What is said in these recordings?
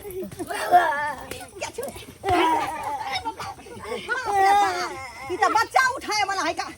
ई तऽ बच्चा उठाए वाला है का।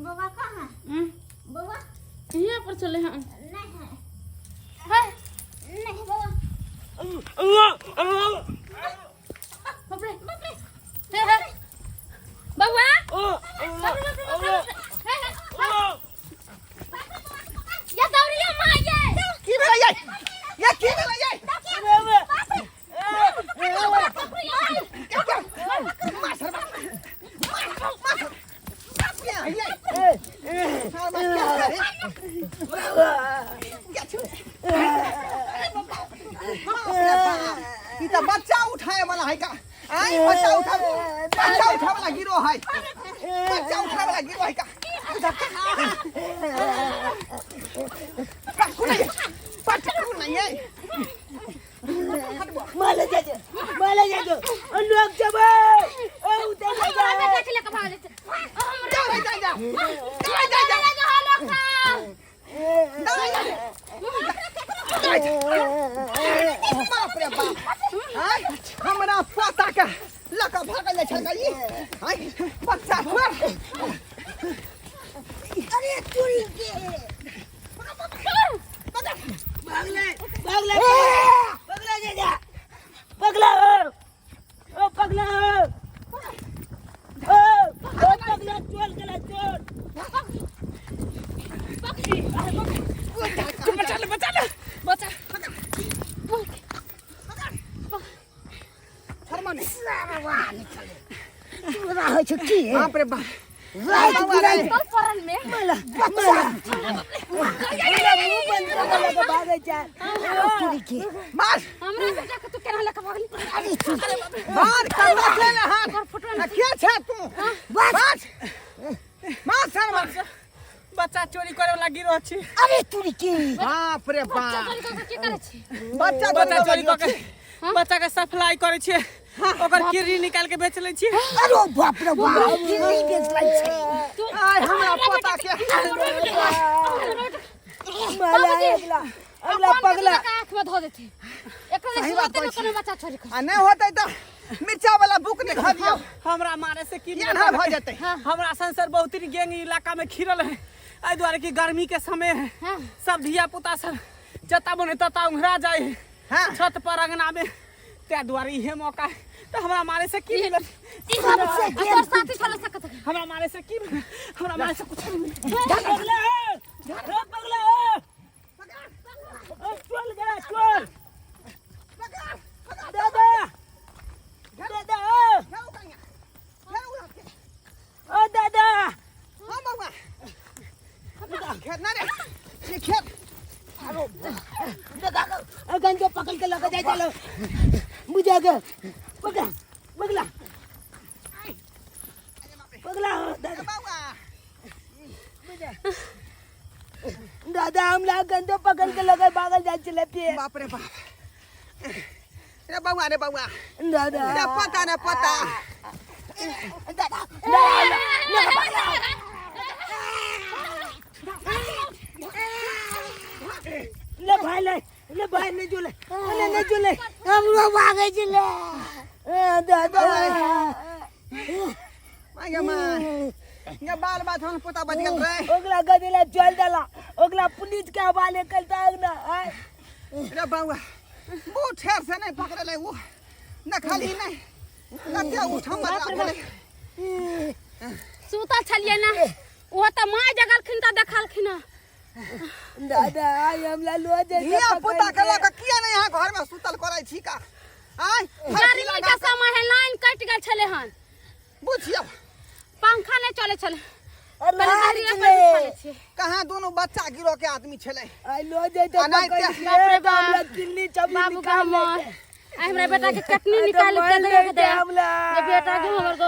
बौआ कहाँ बौआ यहाँ पर चले हम नहीं है है नहीं बौआ बाप रे बाप रे हे हे बउआ बाप रे बाप रे बाप रे हे हे या दौड़िया माँ ये की भेलै यै ये की भेलै यै वाला गिरोह है, बच्चा उठाए वाला गिरोह है का। पटकू नहीं, पटकू नहीं है। माले जाजो, माले जाजो, लोग जब ओ उतर हमरा जा। बेटा के लेके भागल छै। जा रे, जा जा जा जा जा। जा जा जा। बाप रे बाप, आय हमरा पोता के लऽ कऽ भागल जाइ छल ई। आय बच्चा छोड़। अरे चोरी के भागले, भागले, पगला जा, पगला, ओ पगला, ओ ओ पगला, चोर गेला चोर। बचा ले, बचा ले, बचा। शर्मा नहीं। तोरा होइ छौ की? बाप रे बाप। राति बिराति कल पड़ल में माला माला हमरा मुंह बंद कऽ के लऽ कऽ भागै छै। ओ चोरी के। मार। हमरा बेटा के तू केना लेके भागली? अरे चोरी। मार कन्ना छै ने हन। ओकर फोटो आ के छै तू? मार मार शर्मा। बच्चा चोरी करे वाला गिरोह छी। अरे चोरी के। बाप रे बच्चा बाप। चोरी कऽ के की करै छी? बच्चा बच्चा चोरी कऽ के बच्चा के सप्लाई करे छियै, ओकर किडनी निकाल के बेच लै छियै। अरे बाप रे बाप, किडनी बेच लै छै। तू आय हमरा पोता के। माला अगला अगला पगला आँख में धो देती एकरा। सही बात सुनते कहै में छी। कोनो बच्चा चोरी कर आ नहि होतै तऽ मिर्चा वाला बुक निकाल दियौ। हमरा मारे से की? एना भऽ जेतै। हमरा संसर बहुत ही गैंग इलाका में खिरल है, एहि दुआरे कि गर्मी के समय है। सब धिया पुता सब जता बने तता उंघरा जाए है। छत पर, अंगना में, ताहि दुआरे इहे मौका है। तऽ हमरा मारे से की मिलत? सबसे आ तोर साथी छल सकत। हमरा मारे से की मिलत? हमरा मारे से कुछ नहीं मिलत। पगला, ओ पगला, ओ चल गया चल। दादा दादा, ओ दादा। हाँ बउआ, खेत ना रे, ये खेत। अगन जो पकड़ के लगा जाए, चलो बुझा के पगला पगला पगला दादा। बउआ। दादा, हमरा गंदो पकड़ के लगा भागल जाए चले पे। बाप रे बाप रे, बउआ रे बउआ। दादा। रे पता ने पता। दादा। ले भाई, ले ले भाई, नहीं जुले ले, नहीं जुले। हमरो भागै छलै। दादा। माय गे माय गे, बाल बात हम पोता बच गेल रे। ओकरा गदेला चल देला, ओकरा पुलिस के हवाले करता ना आय। रे बउआ, वो ठेर से नहीं पकड़ले, वो न खाली नहीं कते उठम मत। सुतल छलियै ने, ओहो तऽ माँ जगलखिन तऽ देखलखिन। दादा, आय हमरा लो जाय। धिया पुता के लऽ के किया नहीं यहाँ घर में सुतल करै छी का? आय गर्मी के समय है, लाइन कटि गेल छलै हन। बुझियौ। पंखा नहि चलै छलै। अनार पहिले छलै। पर बिछा लै छियै। कहाँ दोनों बच्चा गिरोह के आदमी छलै। आय लो जाय तो अनार पकड़ ते- के बाप रे तो हमरा बाप। किल्ली चबी बाबू निकाल हमर लेते। आइ हमरा बेटा के कटनी आइ तऽ निकाल के मारि दे लेते दे हमरा। जे बेटा के हमर को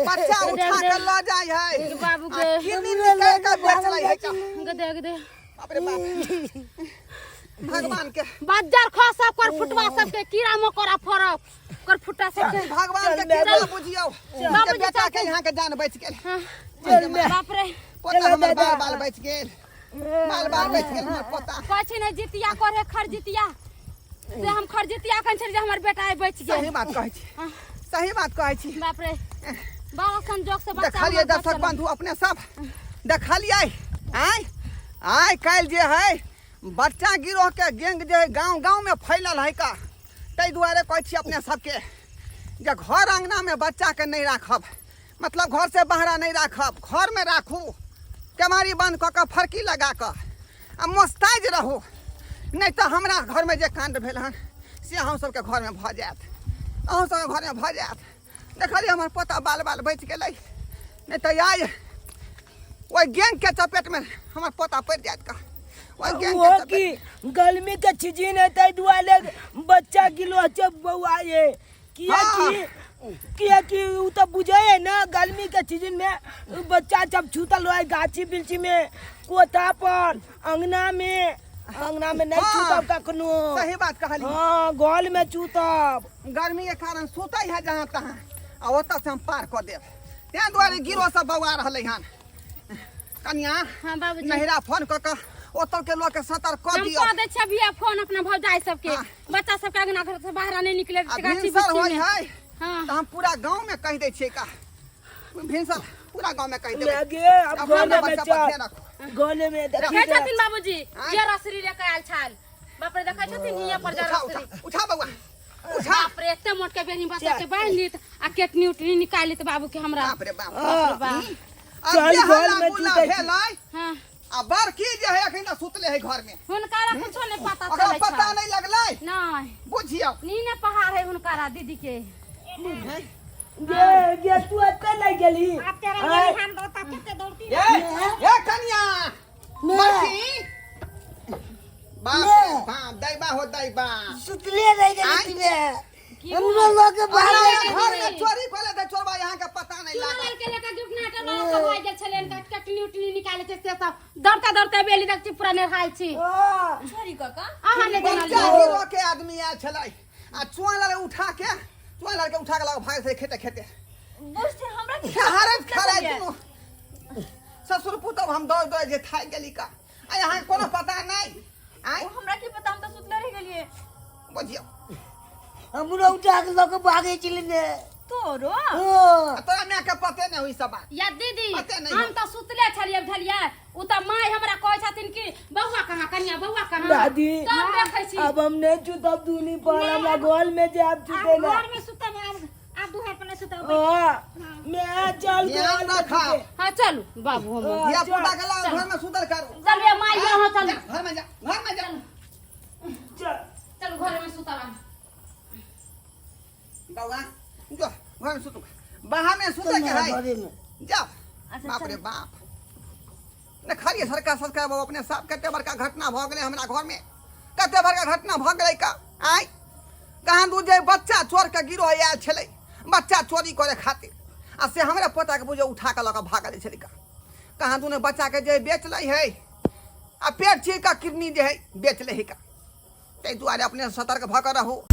बच्चा उठा के लऽ जाइ है बाबू के। किडनी निकाल के बेचलै है का? गदे गदे। बाप रे बाप, भगवान के बाजार खा सब कर फुटवा सबके कीड़ा मकोड़ा फरक कर फुटा सबके। भगवान के चल, कृपा बुझियौ जे बाबूजी, बेटा चल, के यहाँ के जान बचि गेल। हाँ। चल बे। बाप रे। पोता चलो हमर दादा। बाल बाल बचि गेल, बाल बाल बचि गेल हमर पोता। कहै छै ने जितिया करे खर जितिया से हम खर जितिया कहै छलियै जे हमर बेटा आइ बचि गेल। सही बात कहै छी, सही बात कहै छी। बाप रे, बड़ा संजोग से बच्चा देखलियै हमर दर्शक बचल। बंधु अपने सब देखलियै, आय आइ काल्हि जे है बच्चा गिरोह के गैंग जे है गाँव गाँव में फैलल है का। ताहि दुआरे कहै छी अपने सबके जे घर अंगना में बच्चा के नहीं राखब, मतलब घर से बाहरा नहीं राखब, घर में राखू, केमारी बंद कऽ कऽ फरकी लगा कऽ आ मोस्ताइज रहू, नहीं तऽ हमरा घरमे जे कांड भेल हन से अहूँ सबके घरमे भऽ जायत, अहूँ सबके घरमे भऽ जायत। देखलियै हमर पोता बाल बाल बचि गेलै, नहि तऽ आइ ओहि गैंग के चपेटमे हमर पोता पड़ि जायत का ओहि गैंग वो के चपेट। की गर्मी के सीजन है, ताहि दुआरे बच्चा गिलो छै बौआ ये किया। कि कियाकि उ तऽ बुझै है ना, गर्मी के सीजन में बच्चा सब छूतल रहे गाछी वृक्षी में, कोठा पर, अंगना में। अंगना में नहीं छूतब कखनो। सही बात कहली। हाँ, गल में छूतब। गर्मी के कारण सुतै है जहाँ तहाँ, आ ओतऽ से हम पार कऽ देब। ताहि दुआरे गिरोह सब बौआ रहलै हन। कनिया, हाँ बाबूजी, नहिरा फोन कऽ कऽ ओतऽ के लोक के सतर्क कऽ हम दियौ। कह दै छियै अभिये फोन अपना भौजाई सबके। हाँ। बच्चा सबके अंगना घर से बाहर नहीं निकले आ गाछी भिनसर बिरछी होइ में। है हाँ तऽ हम पूरा गाँव में कहि दै छियै का भिनसर पूरा गाँव में कहि देबै। लगे अब अपना गले में बच्चा पर चल ध्यान राखू। गले में देखी देखै छथिन बाबूजी, आँय? ये रसरी लेके आयल छाल। बाप रे, देखै छथिन हियाँ पर जा उठा रसरी। उठा उठा बौआ उठा। बाप रे, एते मोट के बेनी बच्चा के बांधि लेत आ केटनी उटनी निकालि लेत बाबू के हमरा। बाप रे बाप। हाँ। बाप रे बाप। आ चल जे घर हल्ला में गुल्ला सुतै छी। भेलै, हाँ आ बड़की जे है अखन तक सुतले है घर में, हुनकारा कुछो नहीं पता ओकरा चलै पता छै। नहीं लगलै। नहीं बुझियौ, नीने पहाड़ है हुनकारा दीदी के। गे गे तू एते नहीं गेली? आब तेरा आँय? हम दौड़ता कते दौड़ती। ए ए कनिया, ने। बड़की, बाप रे बाप, दैबा हो दैबा। सुतले रह आँय? गेली रे, हमरो लोग के अरे भागे। घर में चोरी खोले थे चोरबा, यहाँ के पता नहीं चूना लागल। लाल के लेके गिफ्ट नाटक लऽ कऽ भागि गेल छलै। इनका कटनी उटनी निकालै छै से सब दौड़ते दौड़ते बेली तक छी पूरा नेहाल छी। हाँ। चोरी कऽ कऽ अहाँ नहि बच्चा जानलियै। गिरोह के आदमी आयल छलै आ चुआ लाल उठा के, चुआ लाल के उठा के लगा भागल छलै खेते खेते। बुझते हमरा की खेहारैत सुतले खेलाइत छलियै? दुनू ससुर पुतोह। हम दौड़ दौड़ जे थाकि गेली का, आ यहाँ कोनो पता नहीं। आँय? ओ हमरा की पता, हम तऽ सुतले रहि गेलियै। बुझियौ, हमरो उठा के लऽ के भागे छलै ने। तोरो? हाँ। आ तोरा माय के पते नहीं हुई सब बात। या दीदी, पते नहीं हम हो। तऽ सुतले छलियै बुझलियै। उ तऽ माय हमरा कहै छथिन कि बौआ कहाँ, कनिया बौआ कहाँ। दादी, तब देखै छी। अब हम नहीं छूतब दूनी पर, हमरा गोल में जाब छूते ना। घर में सुतब, आब आब दुहर पर नहीं सुतब। हाँ, मैं चल ध्यान गोल में रखा। छूते। हाँ चलू बाबू हम। हाँ, धिया चल। पुता के लाओ, घर में सुतल करू। चलू ये माय यहाँ चलू। जा, घर में जा, घर में जा। चल। चलू घर में सुतब। बौआ जो घर में सुतू, बाहर में सुते के है। घरे में जाओ। बाप रे बाप, ने खाली सरकार सरकार बाबू अपने साफ। कते बड़का घटना भऽ गेलै हमरा घर में, कते बड़का घटना भऽ गेलै का। आय कहाँ दू जे बच्चा चोर के गिरोह आयल छलै बच्चा चोरी करे खातिर, आ से हमरा पोता के बुझो उठा के लऽ कऽ भागल छलै का। कहाँ दूने बच्चा के जे बेच लै है आ पेट चीर का किडनी जे है बेच लै है का। ताहि दुआरे अपने सतर्क भऽ कऽ रहू।